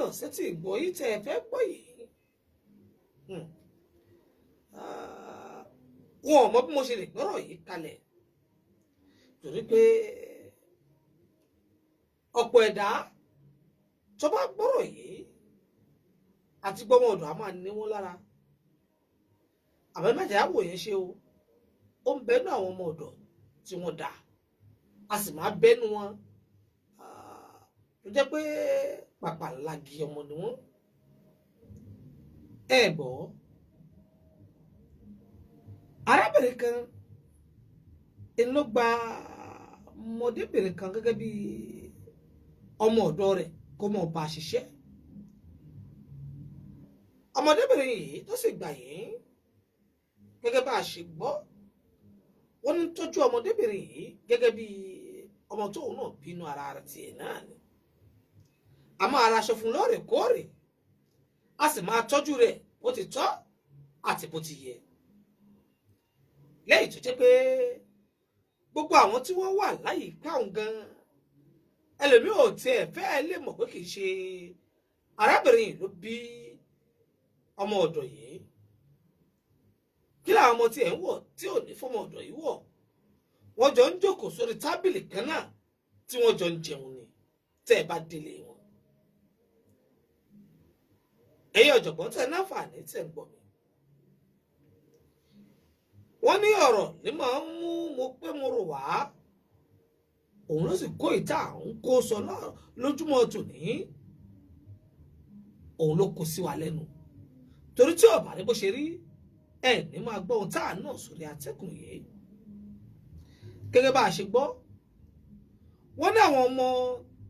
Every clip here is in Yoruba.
náà sétí ìgbọ́ yìí tẹ́ ẹ fẹ́ gbọ́ yìí, wọn ò mọ bí mo ṣe lè gbọ́rọ̀ yìí kalẹ̀, torí pé ọ̀pọ̀ ẹ̀dá tó bá gbọ́rọ̀ yìí àti gbọ́mọ ọ̀dọ̀ a máa ní wọn lára. Àbẹ́mẹ́jẹ̀ àwò yẹn ṣe o, ó ń bẹnu àwọn ọmọ ọ̀dọ̀ tí wọ́n dà, a sì máa bẹnu wọn tó jẹ́ pé pàpà lagi ọmọ ni wọ́n. Ẹ gbọ́, arábìnrin kan ló gba ọmọdébìnrin kan gẹ́gẹ́ bí ọmọ ọ̀dọ̀ rẹ̀ kó mọ̀ bá a ṣiṣẹ́. Ọmọdébìnrin yìí tó sì gbà yìí, gẹ́gẹ́ bá a ṣe gbọ́, wọ́n ní tọ́jú ọmọdébìnrin yìí gẹ́gẹ́ bí ọmọ tóun náà bínú ara rẹ̀ tiẹ̀ náà ni. A máa ra aṣọ fún lóòrèkóòrè, a sì máa tọ́jú rẹ̀ bó ti tọ́ àti bó ti yẹ. Lẹ́yìn tó jẹ́ pé gbogbo àwọn tí wọ́n wà láyìíká òun gan, ẹlòmíì ò tiẹ̀ fẹ́ẹ́ lè mọ̀ pé kì í ṣe arábìnrin yìí ló bí ọmọ ọ̀dọ̀ yìí. Kí làwọn ọmọ tí ẹ̀ ń wọ̀ tí ò ní fọmọ ọ̀dọ̀ yìí wọ̀? Wọ́n jọ ń jókòó sórí tábìlì kan náà tí wọ́n jọ ń jẹun ni tẹ́ ẹ bá délé wọn. Ẹ̀yin ọ̀jọ̀gbọ́n tẹ́ náfààní tẹ́ ń gbọ́ mi, wọ́n ní ọ̀rọ̀ ní máa ń mú mo pé mo rò wá, òun ló sì kó ìta àwọn kó sọ náà lójúmọ́ tòní, òun ló kó sí wa lẹ́nu, torí tí ọ̀bà ní bó ṣe rí ẹ ní máa gbọ́ ohun tá à náà sórí atẹ́kùn yìí. Gẹ́gẹ́ bá a ṣe gbọ́, wọ́n ní àwọn ọmọ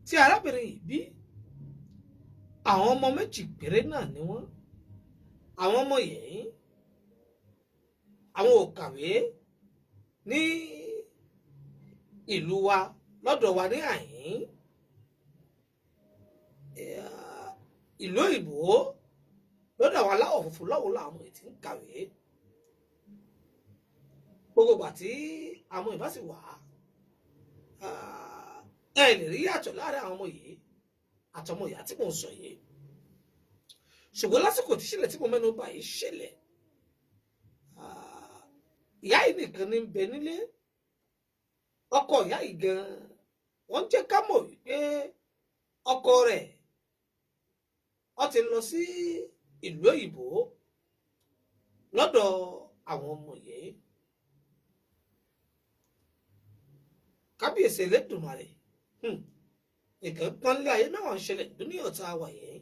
tí arábìnrin yìí bí, àwọn ọmọ méjì péré náà ni wọ́n. Àwọn ọmọ yìí, àwọn ò kàwé ní ìlú wa lọ́dọ̀ wa ní àyín, ìlú òyìnbó lọ́dọ̀ àwọn aláwọ̀ funfun lọ́wọ́ làwọn èyí ti ń kàwé. Gbogbo ìgbà tí àwọn ìbá sì wà, ẹ lè rí yàtọ̀ láàrin àwọn ọmọ yìí àtọmọ ìyá tí mò ń sọ yìí. Ṣùgbọ́n lásìkò tí ìṣẹ̀lẹ̀ tí mo mẹ́nu bà yìí ṣẹlẹ̀, ìyá yìí nìkan ní bẹ nílé. Ọkọ ìyá yìí gan, wọ́n jẹ́ ká mọ̀ wípé ọkọ rẹ̀ ó ti lọ sí ìlú òyìnbó lọ́dọ̀ àwọn ọmọ yìí. Kábíyèsí Elédùmarè, nǹkan pọ́nlé ayé mẹ́wàá ń ṣẹlẹ̀ dúníyàn tá a wà yìí.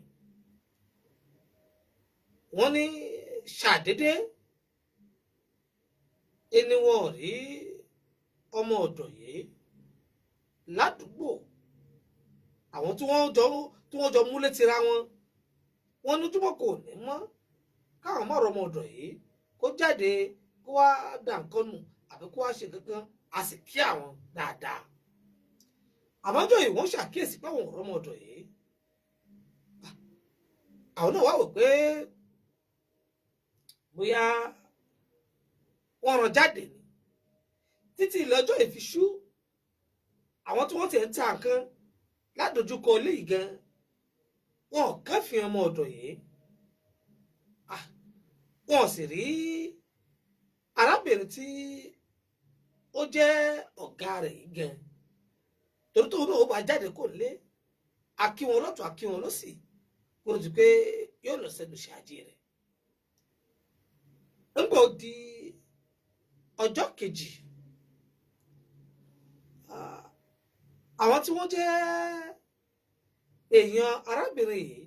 Wọ́n ní ṣàdédé ẹni wọn ò rí ọmọ ọ̀dọ̀ yìí ládùúgbò. Àwọn tí wọ́n jọ múlé tira wọn, wọ́n ní ojúmọ́ kò ní mọ́ káwọn mọ̀ ọ̀rọ̀ ọmọ ọ̀dọ̀ yìí kó jáde kó wá dà nǹkan nù àbí kó wá ṣe kankan, a sì kí àwọn dáadáa. Àmọ́jọ́ yìí wọ́n ṣàkíyèsí pé àwọn ọ̀rọ̀ ọmọ ọ̀dọ̀ yìí. Àwọn náà wá wò pé bóyá wọ́n rán jáde ní títí lọ́jọ́ ìfiṣú. Àwọn tí wọ́n ti ń ta nǹkan ládojúkọ ilé yìí gan, wọn kàn fi ọmọ ọ̀dọ̀ yìí, wọn sì rí arábìnrin tí ó jẹ́ ọ̀gá rẹ̀ yìí gan, torí tóun náà ó bá jáde kó lé akí wọn lọ́tún akí wọn lọ́sì kó ló ti pé yóò lọ sẹ́nu iṣẹ́ ajé rẹ̀. Ńgbà ó di ọjọ́ kejì, àwọn tí wọ́n jẹ́ èèyàn arábìnrin yìí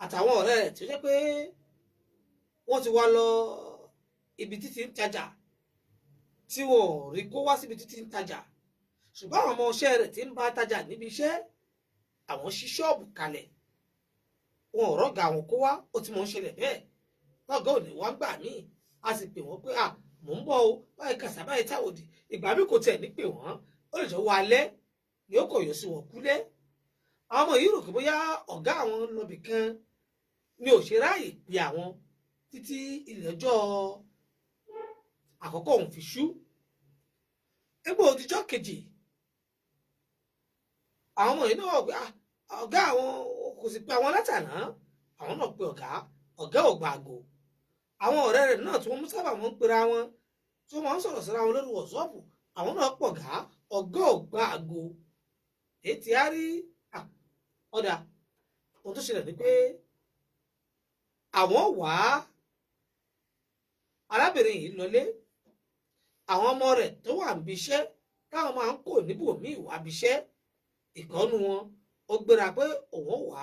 àtàwọn ọ̀rẹ́ rẹ̀ tí ó jẹ́ pé wọ́n ti wá lọ ibi títí ń tajà tí wọn ò rí kó wá síbi títí ń tajà, ṣùgbọ́n àwọn ọmọọṣẹ́ rẹ̀ tí ń bá tajà níbi iṣẹ́, àwọn ṣí ṣọ́ọ̀bù kalẹ̀, wọn ò rọ́gà àwọn kó wá. Ó ti mọ̀ ń ṣẹlẹ̀ bẹ́ẹ̀ lọ́gọ́ òní wá gbà míì, a sì pè wọ́n pé à mò ń bọ̀ o, báyìí kàṣà báyìí táwòdì. Ìgbà mi kò tiẹ̀ ní pè wọ́n, ó lè jọ wọ alẹ́ ni ó kọ̀ yọ sí wọn kúlẹ̀. Àwọn ọmọ yìí rò pé bóyá ọ̀gá àwọn lọ́bì kan ni ò ṣe ráàyè pé àwọn títí ilẹ̀ ọjọ́ àkọ́kọ́ òun fi ṣú. Nígbà òdìjọ́ kejì, àwọn ọmọ yìí náà wọ̀ pé ọ̀gá àwọn kò sì pé àwọn látàná, àwọn náà pe ọ̀gá, ọ̀gá ò gba àgò. Àwọn ọ̀rẹ́ rẹ̀ náà tí wọ́n sábà máa ń pera wọn, tí wọ́n máa ń sọ̀rọ̀ síra wọn lórí WhatsApp, àwọn náà pọ̀ gá, ọ̀gá ò gba àgò. Ètí á rí ọ̀dà. Ohun tó ṣẹlẹ̀ ni pé àwọn wá arábìnrin yìí lọlé. Àwọn ọmọ rẹ̀ tó wà níbi iṣẹ́ táwọn máa ń kó níbòmíì wá bí iṣẹ́, ìkọ́nu wọn ó gbéra pé òun wá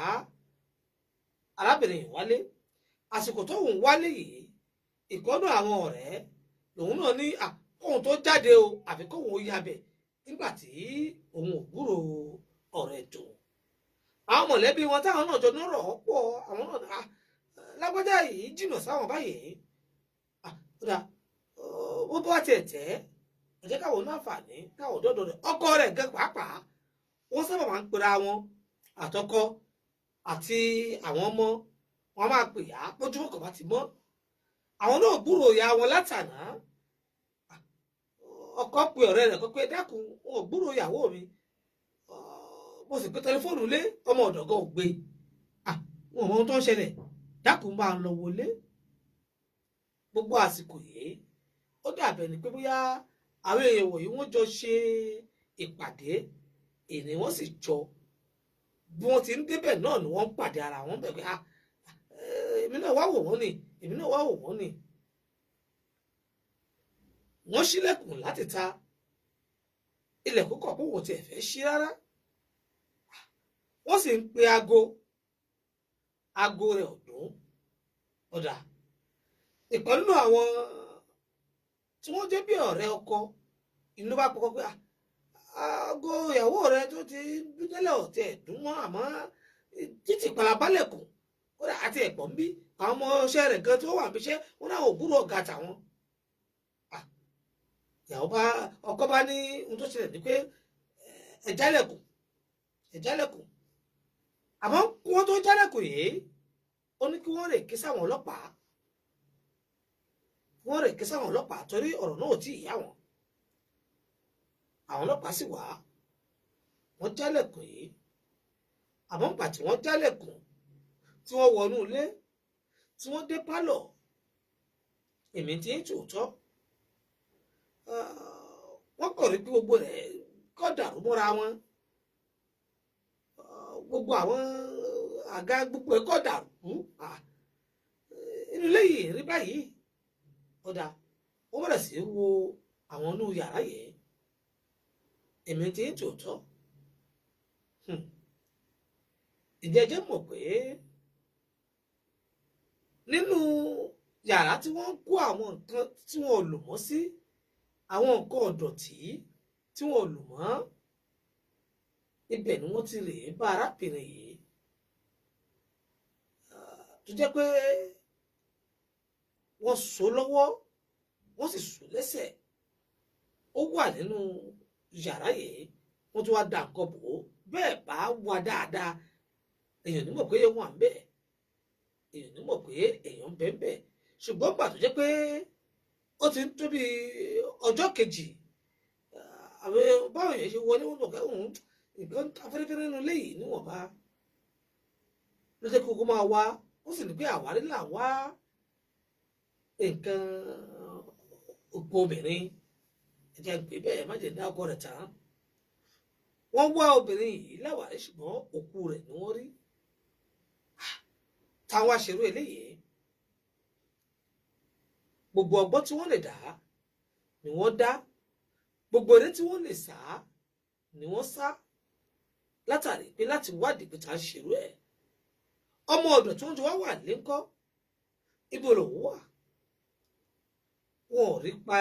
arábìnrin yìí wálé. Àsìkò tóun wálé yìí, ìkọ́nù àwọn ọ̀rẹ́ lòun náà ní kóun tó jáde o, àfi kóun ó yabẹ̀ nígbà tí òun ò gbúrò ọ̀rẹ́ tó. Àwọn mọ̀lẹ́bí wọn táwọn náà jọ nọ́rọ̀ pọ̀, àwọn náà lágbájá yìí jìnnà sáwọn báyìí. Kódà bó bá tiẹ̀ tẹ́ ẹ jẹ́ káwọn náà fàní káwọn dọ́dọ̀ rẹ̀. Ọkọ rẹ̀ gan pàápàá, wọ́n sábà máa ń pera wọn, àtọkọ àti àwọn ọmọ wọn máa pè á bójúmọ́ kò bá ti mọ́. Àwọn náà gbúrò ìyá wọn látàná. Ọkọ pe ọ̀rẹ́ rẹ̀ kọ́ pé dákun, wọn ò gbúrò ìyàwó mi, mo sì pé tẹlifóònù lé ọmọ ọ̀dọ̀ gan ò gbé, wọn ò mọ ohun tó ń ṣẹlẹ̀, dákun máa ń lọ wọlé. Gbogbo àsìkò yìí ó dàbẹ̀ ni pé bóyá àwọn èèyàn wọ̀nyí wọ́n jọ ṣe ìpàdé èní, wọ́n sì jọ bí wọ́n ti ń débẹ̀ náà ni wọ́n ń pàdé ara wọn bẹ̀ pé èmi náà wá wò wọ́n ni, èmi náà wá wò wọ́n ni. Wọ́n ṣílẹ̀kùn láti ta ilẹ̀kùn kọ̀ pé wọ́n tiẹ̀ fẹ́ ṣí rárá. Wọ́n sì ń pe aago, aago rẹ̀ ọ̀dún ọ̀dà. Ìkan nínú àwọn tí wọ́n jẹ́ bí ọ̀rẹ́ ọkọ inú bá pọkọ pé aago ìyàwó rẹ tó ti dúdẹ́lẹ̀ ọ̀tẹ̀ ẹ̀dùn mọ́, àmọ́ títí palabalẹ̀kùn kódà àti ẹ̀gbọ́n bí àwọn ọmọ ọṣẹ́ rẹ̀ gan tí wọ́n wà níbiṣẹ́ wọn náà ò gbúrò ọ̀gá tàwọn. Ìyàwó bá ọkọ bá ní ohun tó ṣẹlẹ̀ ni pé ẹ jálẹ̀kùn, ẹ jálẹ̀kùn. Àmọ́ kí wọ́n tó jálẹ̀kùn yìí, ó ní kí wọ́n rè ké sáwọn ọlọ́pàá, wọ́n rè ké sáwọn ọlọ́pàá torí ọ̀rọ̀ náà ò tí ì yá wọn. Àwọn ọlọ́pàá sì wá, wọ́n jálẹ̀kùn yìí. Àmọ́ nígbà tí wọ́n jálẹ̀kùn, tí wọ́n wọnú ilé, tí wọ́n dé pálọ̀, èmi ti ń tòótọ́, wọ́n kọ̀ rí pé gbogbo rẹ̀ kọ́ dàrú mọ́ra wọn, gbogbo àwọn àga gbogbo ẹ̀ kọ́ dàrú inú ilé yìí rí báyìí. Ọ̀dà wọ́n bẹ̀rẹ̀ sí í wo àwọn inú yàrá yìí, èmi ti ń tòótọ́. Ìjẹ́jẹ́ mọ̀ pé nínú yàrá tí wọ́n ń kó àwọn nǹkan tí wọ́n ò lò mọ́ sí, àwọn nǹkan ọ̀dọ̀tí tí wọ́n ò lò mọ́, ibẹ̀ ni wọ́n ti rèé bá arábìnrin yìí tó jẹ́ pé wọ́n so lọ́wọ́, wọ́n sì so lẹ́sẹ̀. Ó wà nínú yàrá yìí, wọ́n tún wá da nǹkan bò ó. Bẹ́ẹ̀ bá wà dáadáa, èèyàn ní mọ̀ pé wọ́n wà ń bẹ̀, èèyàn ní mọ̀ pé èèyàn ń bẹ ń bẹ̀. Ṣùgbọ́n gbà tó jẹ́ pé ó ti ń tó bí ọjọ́ kejì, àwọn báwọn èèyàn ṣe wọlé wọn bọ̀ kẹ́hùn nǹkan afẹ́rẹ́fẹ́rẹ́ nínú ilé yìí níwọ̀nba ló jẹ́ kí gbogbo máa wá. Ó sì ní pé àwárí là wá nǹkan òpó obìnrin, ẹ̀jẹ̀ ń pè bẹ́ẹ̀, má jẹ́ dá ọkọ rẹ̀ tán. Wọ́n wá obìnrin yìí láwàárí, ṣùgbọ́n òkú rẹ̀ ni wọ́n rí. Táwọn aṣèrú eléyìí, gbogbo ọgbọ́n tí wọ́n lè dá ni wọ́n dá, gbogbo eré tí wọ́n lè sá ni wọ́n sá, látàrí pé láti wádìí pé tá a ṣèrú ẹ̀. Ọmọ ọ̀dọ̀ tí wọ́n jọ wá wà lẹ́ńkọ́, ibo lòun wà? Wọn ò rí pa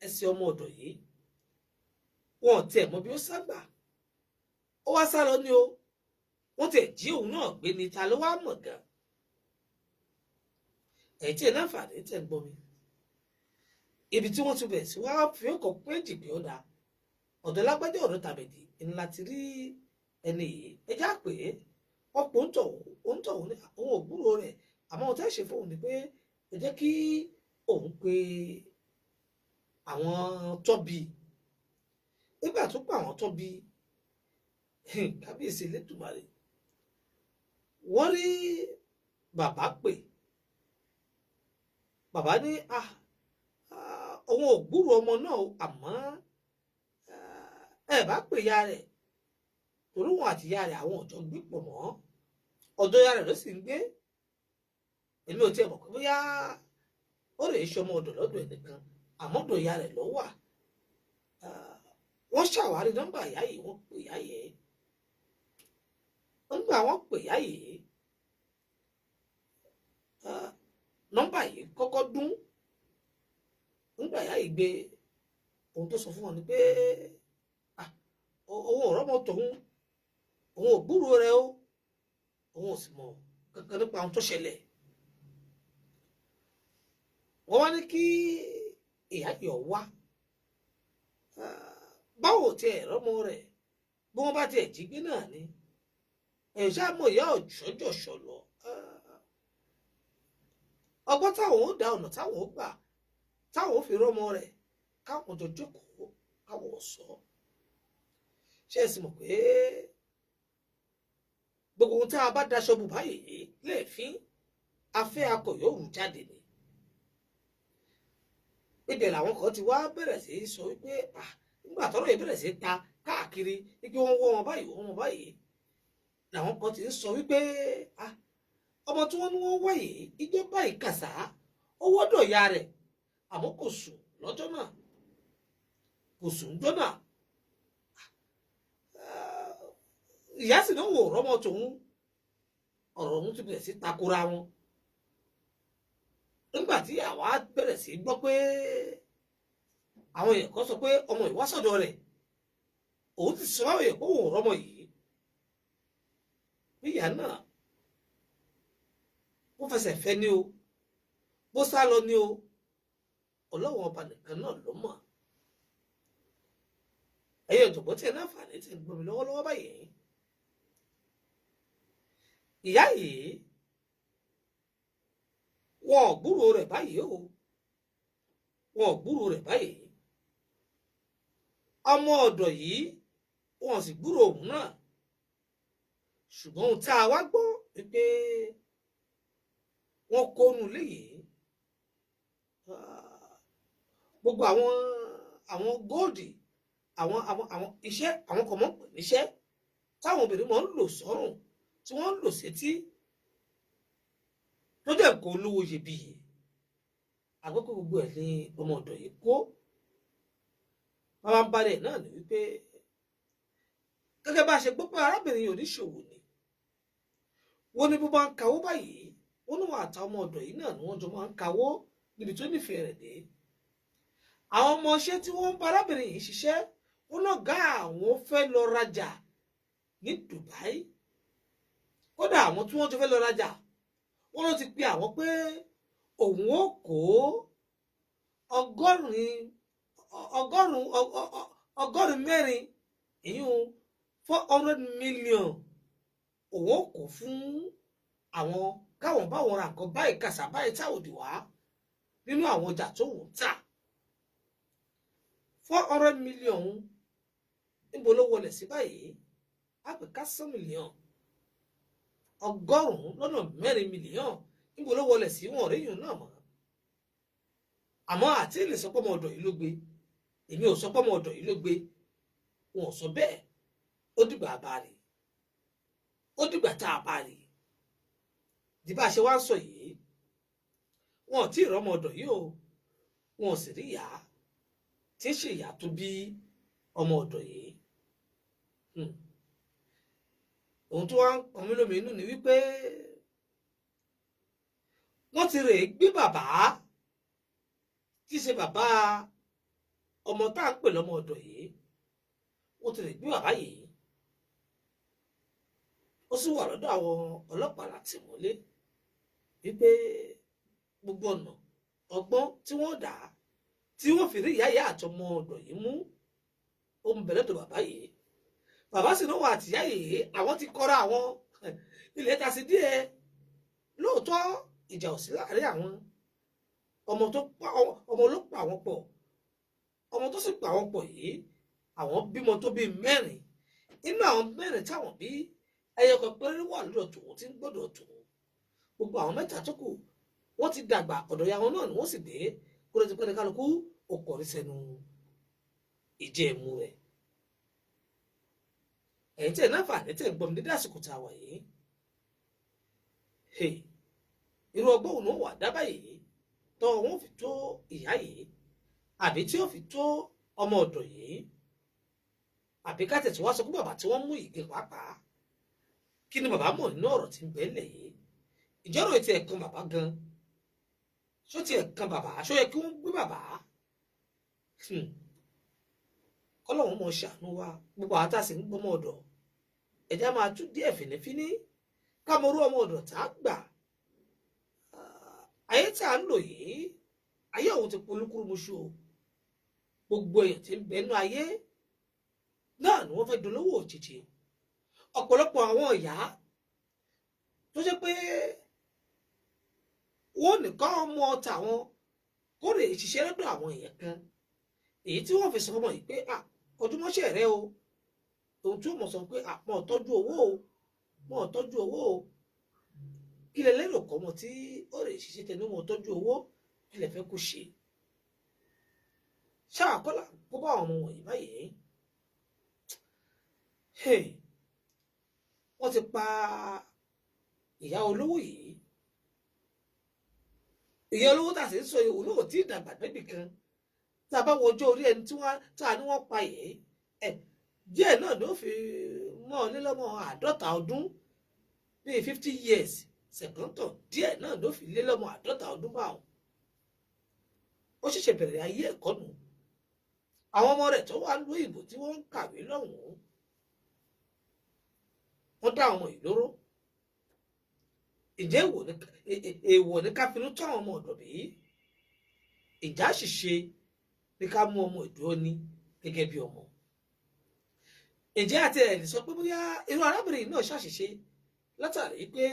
ẹsẹ̀ ọmọ ọ̀dọ̀ yìí, wọn ò tiẹ̀ mọ bí ó ságbà, ó wá sá lọ ní o. Wọ́n tiẹ̀ jí òun náà gbé ni, ta ló wá mọ̀ gan? Ẹ̀yìn tí ẹ̀ láǹfààní tẹ̀ ń gbọ́ mi, ibi tí wọ́n ti bẹ̀rẹ̀ sí wá fi ọkọ̀ péjì pé ó dáa, ọ̀dọ̀ lágbájá, ọ̀dọ̀ tàbẹ̀dì ńlá ti rí ẹni yìí, ẹ já pé ọ̀pọ̀ ń tọ̀hún ní òun ò gbúrò rẹ̀. Àmọ́ ohun tẹ́ ṣe fóun ni pé ẹ jẹ́ kí òun pe àwọn tọ́bi. Nígbà tó pa àwọn tọ́bi, kábíyèsí Elédùmarè, Wọ́n rí bàbá pè, bàbá ní òun ò gbúrò ọmọ náà, àmọ́ ẹ bá pè ya rẹ̀, torí wọn àti ìyá rẹ̀ àwọn ọ̀jọ́ gbé pọ̀ mọ́, ọ̀dọ̀ ìyá rẹ̀ ló sì ń gbé. Èmi ò tiẹ̀ mọ̀ pé bóyá ó lè ṣe ọmọ ọ̀dọ̀ lọ́dọ̀ ẹnìkan, àmọ́ ọ̀dọ̀ ìyá rẹ̀ ló wà. Wọ́n ṣàwárí nọ́mbà ìyá yìí, wọ́n pè ìyá yìí. Nígbà wọ́n pè ìyá yìí, nọ́mbà yìí kọ́kọ́ dún. Nígbà ìyá yìí gbé, ohun tó sọ fún wọn ni pé òun ò rọ́mọ tòun, òun ò gbúròó rẹ̀ o, òun ò sì mọ̀ kankan nípa ohun tó ṣẹlẹ̀. Wọ́n wá ní kí ìyá yìí ó wá, báwo tiẹ̀ rọ́mọ rẹ̀, bí wọ́n bá tiẹ̀ jí gbé náà ni ẹ̀yìn ṣáà mọ̀ ìyá ọ̀jọ́jọ̀ṣọ̀ lọ. Ọgbọ́n táwọn ó dá, ọ̀nà táwọn ó gbà táwọn ó fi rọ́mọ rẹ̀, káwọn jọ jókòó káwọn sọ. Ṣé ẹ sì mọ̀ pé gbogbo ohun tá a bá daṣọ bù báyìí lẹ́ẹ̀fín afẹ́ akọ yóò rú jáde ni. Ibẹ̀ làwọn kan ti wá bẹ̀rẹ̀ sí í sọ wípé nígbà tọ́rọ̀ yìí bẹ̀rẹ̀ sí í ta káàkiri wípé wọ́n wọ́ wọn báyìí, wọ́n wọn báyìí, làwọn kan ti ń sọ wípé ọmọ tí wọ́n ní wọ́n wá yìí, ìjọba ìkàsà owó dọ̀ya rẹ̀, àmọ́ kò sùn lọ́jọ́ náà, kò sùn jọ́ náà. Ìyá sì náà wò rọ́mọ tòun, ọ̀rọ̀ òun ti bẹ̀rẹ̀ sí takora wọn. Nígbà tí àwa bẹ̀rẹ̀ sí gbọ́ pé àwọn èèyàn kan sọ pé ọmọ yìí wá sọ́dọ̀ rẹ̀, òun ti sọ àwọn èèyàn pé òun rọ́mọ yìí. Bí ìyá náà bó fẹsẹ̀ fẹ́ ní o, bó sá lọ ní o, Ọlọ́run ọba nìkan náà ló mọ̀. Ẹ̀yin ọ̀jọ̀gbọ́n tí ẹ náfààní tí ń gbọ́ mi lọ́wọ́lọ́wọ́ báyìí, ìyá yìí wọn ò gbúròó rẹ̀ báyìí o, wọn ò gbúròó rẹ̀ báyìí. Ọmọ ọ̀dọ̀ yìí wọn sì gbúròó òun náà, ṣùgbọ́n ohun tá a wá gbọ́ wípé wọ́n kónú léyìí, gbogbo àwọn góòdì, àwọn àwọn àwọn iṣẹ́ àwọn kan mọ̀ níṣẹ́ táwọn obìnrin mọ̀ ń lò sọ́rùn, tí wọ́n ń lò sétí, tó jẹ́ nǹkan olówó iyebíye, àgbẹ̀kọ̀ gbogbo ẹ̀ ní ọmọ ọ̀dọ̀ yìí kó. Bàbá ń balẹ̀ náà ní wípé gẹ́gẹ́ bá a ṣe gbọ́ pé arábìnrin yìí oníṣòwò ni, wọ́n ní bó bá ń kawó báyìí, wọ́n ní wọn àtàwọn ọmọ ọ̀dọ̀ yìí náà ni wọ́n jọ máa ń kawó níbi tó nífẹ̀ẹ́ rẹ̀ dé. Àwọn ọmọọṣẹ́ tí wọ́n ń bá arábìnrin yìí ṣiṣẹ́, wọ́n náà gá àwọn fẹ́ lọ rajà ní Dubai. Kódà àwọn tí wọ́n jọ fẹ́ lọ rajà, wọ́n ló ti pe àwọn pé òun ó kó 804, ìyún 400 million, òun ó kó fún àwọn káwọn báwọn ra nǹkan báyìí kàṣà báyìí táwòdì wá nínú àwọn ọjà tó ń tà. 400 million níbo ló wọlé sí báyìí? Àpèká 100 million, 400 million, níbo ló wọlé sí? Wọn ọ̀rẹ́ yìí náà mọ́. Àmọ́ àti lè sọ pé ọmọ ọ̀dọ̀ yìí ló gbé, èmi ò sọ pé ọmọ ọ̀dọ̀ yìí ló gbé, wọn ò sọ bẹ́ẹ̀. Ó dìgbà bá rí, ó dìgbà tá a bá rí. Di bá a ṣe wá ń sọ yìí, wọn ò tí ì rọ́mọ ọ̀dọ̀ yìí o, wọn ò sì rí ìyá tí ń ṣe ìyá tó bí ọmọ ọ̀dọ̀ yìí. Ohun tó wá ń pọn mí lómi inú ni wípé wọ́n ti rè é gbé bàbá tí í ṣe bàbá ọmọ tá à ń pè lọ́mọ ọ̀dọ̀ yìí, wọ́n ti rè gbé bàbá yìí, ó sì wà lọ́dọ̀ àwọn ọlọ́pàá láti mọ́lé, wípé gbogbo ọ̀nà ọgbọ́n tí wọ́n dà tí wọ́n fi rí ìyá ìyá àtọmọ ọ̀dọ̀ yìí mú, ó ń bẹ̀rẹ̀ tó bàbá yìí. Bàbá sì náà wà àtìyá yìí, àwọn ti kọ́ra àwọn ilẹ̀ ta sí díẹ̀. Lóòótọ́ ìjà ò sí láàrin àwọn, ọmọ tó pa ọmọ ló pa àwọn pọ̀, ọmọ tó sì pa àwọn pọ̀ yìí, àwọn bímọ tó bíi 4. Inú àwọn 4 táwọn bí, Ẹyọ kan péré wà lọ́dọ̀ tòun tí ń gbọ́dọ̀ tòun. Gbogbo àwọn mẹ́ta tó kù wọ́n ti dàgbà, ọ̀dọ̀ ya wọn náà ni wọ́n sì dé kó ló ti pẹ́ ní kálukú ó kọrí sẹ́nu ìjẹ́ ìmú rẹ̀. Ẹ̀yin tí ẹ̀ náà fà ní tẹ̀ ń gbọ́ mi dédé àsìkò tá a wà yìí, irú ọgbọ́n òun wà dábàá yìí tọ́ wọn fi tó ìyá yìí, àbí tí ó fi tó ọmọ ọ̀dọ̀ yìí, àbí ká tẹ̀sí wá sọ pé bàbá tí wọ́n mú ìgbé pàápàá, kí ni bàbá mọ̀ nínú ọ̀rọ̀ tí ń bẹ ńlẹ̀ yìí? Ìjọ́rò ti ẹ̀ kan bàbá gan? Ṣó ti ẹ̀ kan bàbá? Ṣó yẹ kí wọ́n gbé bàbá? Kọ́lọ́hún mọ̀ ṣàánú wa. Gbogbo àwọn tá a sì ń gbọ́mọ ọ̀dọ̀, ẹ̀já máa tún díẹ̀ fìnífíní ká mọ orú ọmọ ọ̀dọ̀ tá a gbà. Ayé tí a ń lò yìí, ayé òun ti polúkúrú muṣu o. Gbogbo èèyàn tí ń bẹnu ayé náà ni wọ́n fẹ́ dolówó òjijì. Ọ̀pọ̀lọpọ̀ àwọn ìyá tó jẹ́ pé wọ́n nìkan ọmọ tàwọn kó lè ṣiṣẹ́ lọ́dọ̀ àwọn èèyàn kan, èyí tí wọ́n fi sọ ọmọ yìí pé ọdúnmọ́ṣẹ́ rẹ o, ohun tí ó mọ̀ sọ pé mọ̀ tọ́jú owó o, mọ̀ tọ́jú owó o. Kí lẹ lérò kọ́ ọmọ tí ó lè ṣiṣẹ́ tẹnu mọ̀ tọ́jú owó, kí lẹ fẹ́ kó ṣe? Ṣáà kọ́là kó bá àwọn ọmọ wọ̀nyí báyìí. Wọ́n ti pa ìyá olówó yìí. Ìyá olówó tà sí sọ ìwò náà tí ìdàgbà débì kan. Tá a bá wo ọjọ́ orí ẹni tí wọ́n tá a ní wọ́n pa yìí, ẹ̀ díẹ̀ náà ló fi mọ́ ọ lé lọ́mọ 50 ọdún, bíi 50 years ṣẹ̀kọ́ntọ̀, díẹ̀ náà ló fi lé lọ́mọ 50 ọdún báwọn. Ó ṣẹ̀ṣẹ̀ bẹ̀rẹ̀ ayé ẹ̀kọ́ nù. Àwọn ọmọ rẹ̀ tó wà lóyìnbó ìbò tí wọ́n ń kàwé lọ́hùn-ún, wọ́n dá àwọn ọmọ yìí lóró. Ǹjẹ́ èèwọ̀ ní ká finú tó àwọn ọmọ ọ̀dọ̀ bí? Ìjà àṣìṣe ní ká mú ọmọ ìdúró ní gẹ́gẹ́ bí ọmọ? Ǹjẹ́ àti ẹ̀ lè sọ pé bóyá irú arábìnrin náà ṣàṣìṣe látàrí pé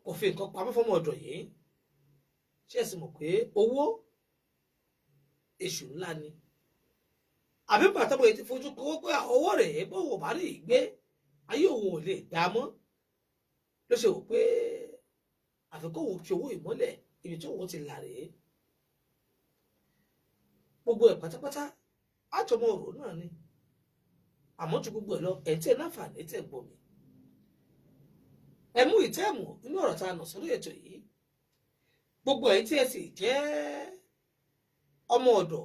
kò fi nǹkan pamọ́ fọmọ ọ̀dọ̀ yìí? Ṣé ẹ sì mọ̀ pé owó èṣù ńlá ni? Àbí pàtàkì yìí ti fojú kówó pé owó rèé, bó wò bá rí ìgbé ayé òun ò lè dá mọ́, ló ṣe wò pé àfikún òun fi owó ìmọ́lẹ̀ ibi tí òun ti là rèé. Gbogbo ẹ̀ pátápátá àjọmọ̀ ọ̀rọ̀ náà ni. Àmọ́ ju gbogbo ẹ̀ lọ, ẹ̀ tí ẹ̀ náfààní tẹ̀ gbọ́ mi, ẹ mú ìtẹ́ẹ̀mù nínú ọ̀rọ̀ tá a nà sórí ètò yìí. Gbogbo ẹ̀ tí ẹ sì jẹ́ ọmọ ọ̀dọ̀,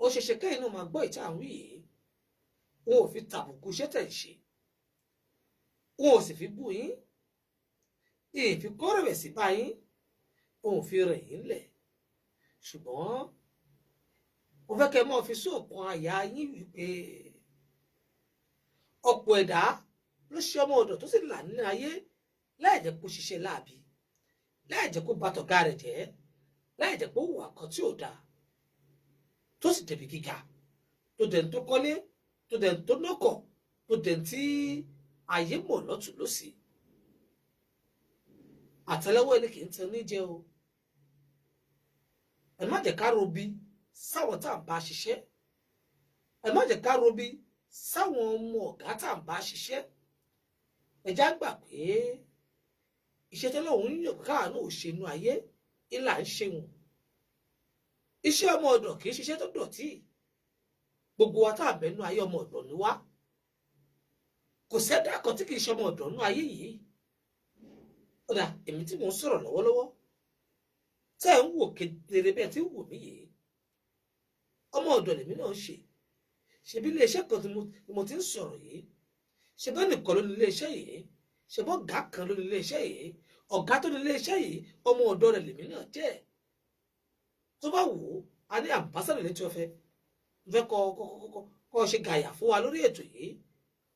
ó ṣeṣe kẹ́yìn náà máa gbọ́ ìta àwọn yìí. Wọn ò fi tàbùkù iṣẹ́ tẹ̀ ń ṣe, wọn ò sì fi bú yín, ìfi kọ́ rẹ̀wẹ̀sì bá yín, wọn ò fi rẹ̀ yín lẹ̀. Ṣùgbọ́n mo fẹ́ kẹ́ mọ́ fi sóòkan àyà yín wípé ọ̀pọ̀ ẹ̀dá ló ṣe ọmọ ọ̀dọ̀ tó sì là nínú ayé láì jẹ́ kó ṣiṣẹ́ láabi, láì jẹ́ kó bà tọ̀gá rẹ̀ jẹ́, láì jẹ́ kó hùwà kan tí ò dáa, tó sì débi gíga, tó dẹ̀ ń tó kọ́lé, tó dẹ̀ ń tó nọ́kọ̀, tó dẹ̀ ń tí ayé mọ̀ lọ́tún lọ́sì. Àtẹ́lẹwọ́ ẹni kì í tan ní jẹ o. Ẹ má jẹ́ ká robi sáwọn tá à ń bá ṣiṣẹ́, ẹ má jẹ́ ká robi sáwọn ọmọ ọ̀gá tá à ń bá ṣiṣẹ́. Ẹ já gbà pé iṣẹ́ tẹ́lẹ̀ òun yàn káàánú ò ṣe inú ayé ìlà ń ṣe wọn. Iṣẹ́ ọmọ ọ̀dọ̀ kì í ṣiṣẹ́ tó dọ̀tí. Gbogbo wa tá à bẹ́nu ayé, ọmọ ọ̀dọ̀ ni wá. Kò sẹ́dá kan tí kì í ṣe ọmọ ọ̀dọ̀ nú ayé yìí. Ó dà, èmi tí mò ń sọ̀rọ̀ lọ́wọ́lọ́wọ́ tẹ́ ẹ̀ ń wò kedere bẹ́ẹ̀ tí ń wò mí yìí, ọmọ ọ̀dọ̀ lèmi náà ń ṣe. Ṣebí iléeṣẹ́ kan tí mo ti ń sọ̀rọ̀ yìí, ṣebí ẹnìkan ló ní iléeṣẹ́ yìí, ṣebí ọ̀gá kan ló ní iléeṣẹ́ yìí, ọ̀gá tó ní iléeṣẹ́ yìí, ọmọ ọ̀dọ̀ rẹ̀ lèmi náà jẹ́. Tó bá wù ú, a ní àmbásádọ̀ létí ọ̀fẹ́ fẹ́ kọ́ ṣe gàyà fún wa lórí ètò yìí,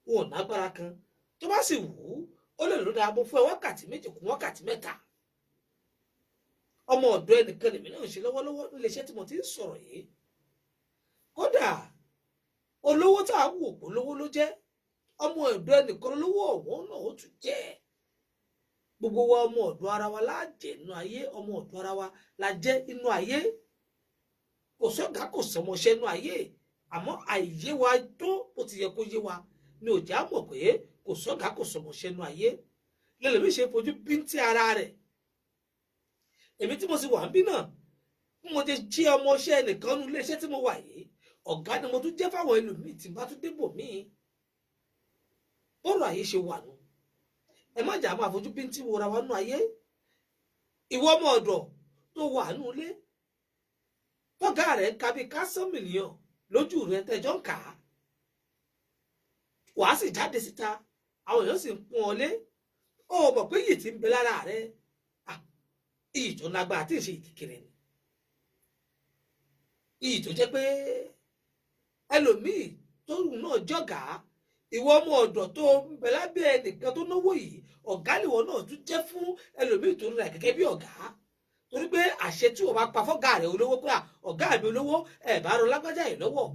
wọn ò nágbára kan. Tó bá sì wù ú, ó lè ló dáa bó fún ẹ wákàtí 2 kún wákàtí 3. Ọmọ ọ̀dọ̀ ẹnìkan lèmi náà ń ṣe lọ́wọ́lọ́wọ́ nílé iṣẹ́ tí mo ti ń sọ̀rọ̀ yìí. Kódà olówó tá a wò pé olówó ló jẹ́, ọmọ ọ̀dọ̀ ẹnìkan lówó ọ̀wọ́n náà ó tún jẹ́. Gbogbo wa ọmọ ọ̀dọ̀ ara wa la jẹ́ inú ayé, ọmọ ọ̀dọ̀ ara wa la jẹ́ inú ayé. Kò sọ́gàá kò sọmọṣẹ́ inú ayé, àmọ́ àìyé wa tó bó ti yẹ kó yé wa Ni ò já mọ̀ pé kò sọ́gà kò sọmọṣẹ́ nu ayé lẹ́lẹ́mí ṣe fojú bíntín ara rẹ̀. Èmi tí mo sì wà ń bí náà, bí mo ti jí ọmọọṣẹ́ nìkan nu iléeṣẹ́ tí mo wà yìí, ọ̀gá ni mo tún jẹ́ fáwọn ẹlòmíì tí n bá tún débò míì. Bọ́rọ̀ ayé ṣe wà nù, ẹ má jà máa fojú bíntín wora wa nú ayé. Ìwọ ọmọ ọ̀dọ̀ tó wà nù ilé, tọ́gá rẹ̀ ń ka bíi kásán mílíọ̀n lójú rẹ̀, tẹjọ́ ń kà á, wàá sì jáde síta, àwọn èèyàn sì ń pọ́n ọ lé. Ó mọ̀ pé iyì tí ń bẹ lára rẹ̀, iyì tó lágbára tí ì ṣe ìkékeré ni, iyì tó jẹ́ pé ẹlòmíì tó rù náà jọ̀gá. Ìwọ ọmọ ọ̀dọ̀ tó ń bẹ lábẹ́ ẹnìkan tó náwó yìí, ọ̀gá nìwọ náà tún jẹ́ fún ẹlòmíì tó ń ra gẹ́gẹ́ bí ọ̀gá, torí pé àṣẹ tí o bá pa fọ́gá rẹ̀ olówó pé ọ̀gá mi olówó, ẹ̀ bá rọ lágbájá yìí lọ́wọ́.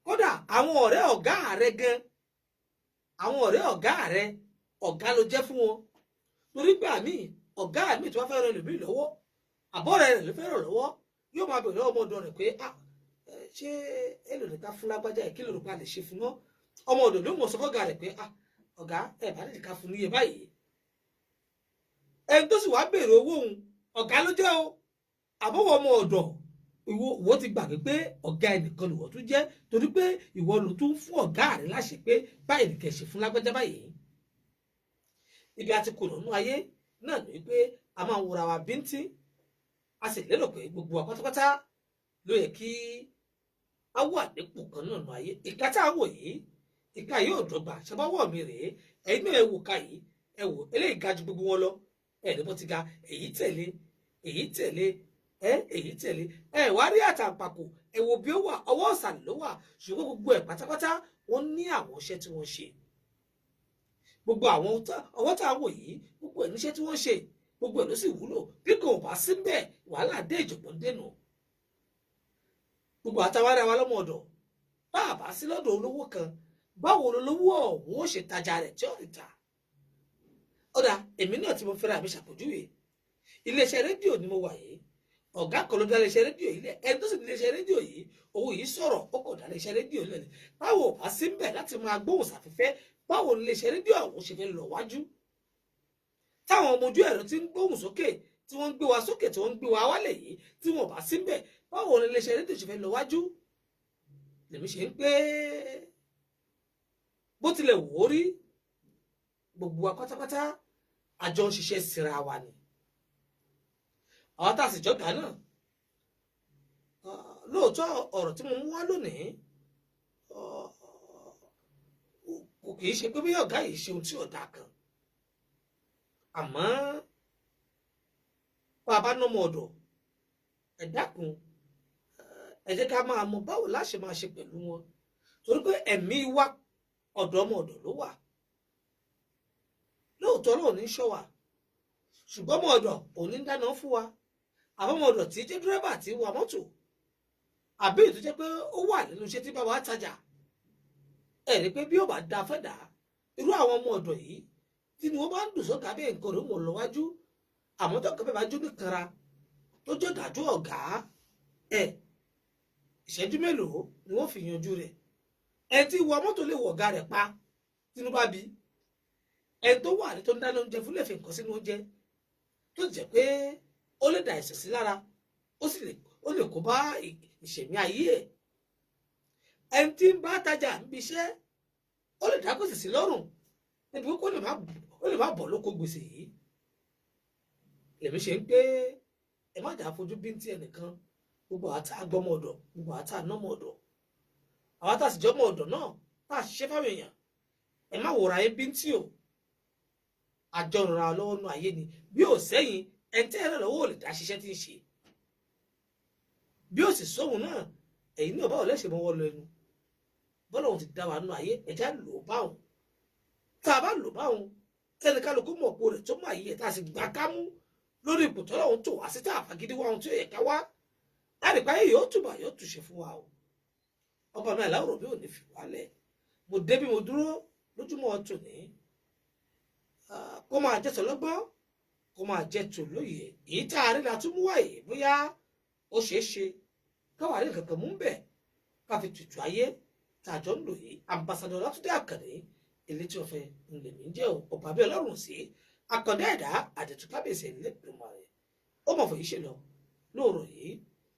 Kódà àwọn ọ̀rẹ́ ọ̀gá rẹ̀ gan, àwọn ọ̀rẹ́ ọ̀gá rẹ̀, ọ̀gá ló jẹ́ fún wọn, torí pé àmì ọ̀gá mi tí wọ́n fẹ́ ràn ẹlòmíì lọ́wọ́, àbọ̀rẹ́ rẹ̀ ló fẹ́ ràn lọ́wọ́, yóò máa bẹ̀rẹ̀ ọmọ ọ̀dọ̀ rẹ̀ pé ṣé èlò ní ká fún lágbájá yìí? Kí ló rò pé a lè ṣe fún náà? Ọmọ ọ̀dọ̀ ló mọ̀ sọ fọ́gá rẹ̀ pé ọ̀gá, ẹ̀ bá lè ká fún níye báyìí. Ẹni tó sì wá béèrè owó òun, ọ̀gá ló jẹ́ o. Àbọ̀wọ̀ ọmọ ọ̀dọ̀, ìwọ ti gbàgbé pé ọ̀gá ẹnìkan lìwọ tún jẹ́, torí pé ìwọ ló tún fún ọ̀gá rẹ̀ láṣẹ pé báyìí nìkẹ́ ṣe fún lágbájá báyìí. Ibi àti kùnà nú ayé náà ní pé a máa ń wòra wa bíntín, a sì lérò pé gbogbo wa pátápátá ló yẹ kí a wà nípò kan náà nú ayé. Ìka tá a wò yìí, ìka yóò dọ́gba. Ṣàbáwọ̀ mi rèé, ẹ̀yin náà ẹ wò ká yìí, ẹ wò eléyìí ga ju gbogbo wọn lọ. Ẹ ní bó ti ga, èyí tẹ̀lé, èyí tẹ̀lé, ẹ èyí tẹ̀lé, ẹ wá rí àtàǹpàkò, ẹ wo bí ó wà, ọwọ́ ọ̀sàlẹ̀ ló wà. Ṣùgbọ́n gbogbo ẹ̀ pátápátá, wọ́n ní àwọn iṣẹ́ tí wọ́n ṣe. Gbogbo àwọn ọwọ́ tá a wò yìí, gbogbo ẹ̀ níṣẹ́ tí wọ́n ṣe, gbogbo ẹ̀ ló sì wúlò. Bí kò bá sí bẹ́ẹ̀, wàhálà dé, ìjọ̀gbọ́n dènà. Gbogbo àtàwọn ará wa lọ́mọ ọ̀dọ̀, bá a bá sí lọ́dọ̀ olówó kan, báwo lolówó ọ̀hún ó ṣe tajà rẹ̀ tí ó rí ta? Ọ̀dà èmi náà tí mo fẹ́ra mi ṣàpèjúwe, iléeṣẹ́ rédíò ni mo wà yìí. Ọ̀gá kan ló dá iléeṣẹ́ rédíò yìí lẹ̀. Ẹni tó sì ní iléeṣẹ́ rédíò yìí, òun yìí sọ̀rọ̀, ó kò dá iléeṣẹ́ rédíò lẹ̀ ni. Báwo ò bá sí ń bẹ̀ láti máa gbóhùn sáfẹ́fẹ́, báwo ni iléeṣẹ́ rédíò àwọn ṣe fẹ́ lọ wájú? Táwọn ọmọ ojú ẹ̀rọ ti ń gbóhùn sókè, tí wọ́n ń gbé wa sókè, tí wọ́n ń gbé wa wálẹ̀ yìí, tí wọ́n bá sí ń bẹ̀, báwo ni iléeṣẹ́ rédíò ṣe fẹ́ lọ wájú? Lèmi ṣe ń pé bó tilẹ̀ wò ó rí, gbogbo wa pátápátá, àjọ ń ṣiṣẹ́ síra wa ni. Àwọn tá a sì jọ́gàá náà, lóòótọ́, ọ̀rọ̀ tí mo mú wá lónìí kò kì í ṣe pé bí ọ̀gá yìí ṣe ohun tí ọ̀dà kan, àmọ́ bá a bá nọ́mọ ọ̀dọ̀, ẹ dákun, ẹ jẹ́ ká máa mọ báwo la ṣe máa ṣe pẹ̀lú wọn, torí pé ẹ̀mí wa, ọ̀dọ̀ ọmọ ọ̀dọ̀ ló wà. Lóòótọ́ náà ní ṣọ́ wa, ṣùgbọ́n ọmọ ọ̀dọ̀ òun ní dáná fún wa, àbọ̀ ọmọ ọ̀dọ̀ tí jẹ́ dírẹ́bà tí wa mọ́tò, àbí èyí tó jẹ́ pé ó wà nínú iṣẹ́ tí bá wa tajà. Ẹ rí pé bí ó bá da fẹ́ dà, irú àwọn ọmọ ọ̀dọ̀ yìí tí ni wọ́n bá ń dùn sọ́gà bí nǹkan rẹ̀ mọ̀ lọ́wájú. Àmọ́ tó kẹ́fẹ́ bá jó ní kanra tó jẹ́ dájú ọ̀gá ẹ̀, ìṣẹ́jú mélòó ni wọ́n fi yanjú rẹ̀? Ẹ tí wa mọ́tò lè wọ̀ ọ̀gá rẹ̀ pa tínú bá bí. Ẹni tó wà ní tó ń dáná oúnjẹ fún lè fi nǹkan sínú oúnjẹ tó jẹ́ pé ó lè dà ẹ̀sẹ̀ sí lára, ó sì lè ó lè kó bá ìṣẹ̀mí ayé ẹ̀. Ẹni tí ń bá tajà ń bi iṣẹ́, ó lè dá gbèsè sí lọ́rùn níbi kó ó lè má bọ̀ lóko gbèsè yìí. Lèmi ṣe ń pé ẹ má jà fojú bíntín ẹnìkan. Gbogbo àtà gbọmọ ọ̀dọ̀, gbogbo àtà nọmọ ọ̀dọ̀, àwọn tá a sì jọmọ ọ̀dọ̀ náà tá a ṣiṣẹ́ fáwọn èèyàn, ẹ má wòrà ẹ bíntín o. Àjọ ràn án lọ́wọ́ nú ayé ni. Bí ò sẹ́yìn, ẹni tí ẹ̀rọ lọ́wọ́ ò lè dá ṣiṣẹ́ tí ń ṣe. Bí ó sì sóhun náà, ẹ̀yin náà, báwo lẹ́sẹ̀ mọ́wọ́ lọ ẹnu? Bọ́lá òun ti dá wa nú ayé, ẹ̀já lò ó báwọn. Tá a bá lò báwọn, tẹ́ni kálukú mọ̀ pò rẹ̀ tó mọ̀ ayé ẹ̀, tá a sì gbà kámú lórí ipò tọ́lá òun tó wá sí, tá a fagídí wá ohun tí ó yẹ ká wá, láti pa ayé yóò túbọ̀ yóò túṣe fún wa o. Ọba mi aláwòrán bí ò ní fi wálẹ̀. Mo dé bí mo dúró lójúmọ́ tòní, kó máa jẹ́ tọlọ́gbọ́n, kó máa jẹ́ tòlóye. Èyí tá a rí la tún mú wáyé, bóyá ó ṣeé ṣe káwá rí nǹkan kan mú bẹ̀ ká fi tutù ayé. Tàjọ ń lò yìí, Ambassador Ọlátúndé Àkànní elétí ọ̀fẹ́ ńlẹ̀mí jẹ́ o. Ọ̀pọ̀ abẹ́ ọlọ́run sí àkàndá ẹ̀dá àdètú kábíyèsí Ẹlẹ́dùmarè ó mọ̀ fòyí ṣe lọ lóòrọ̀ yìí.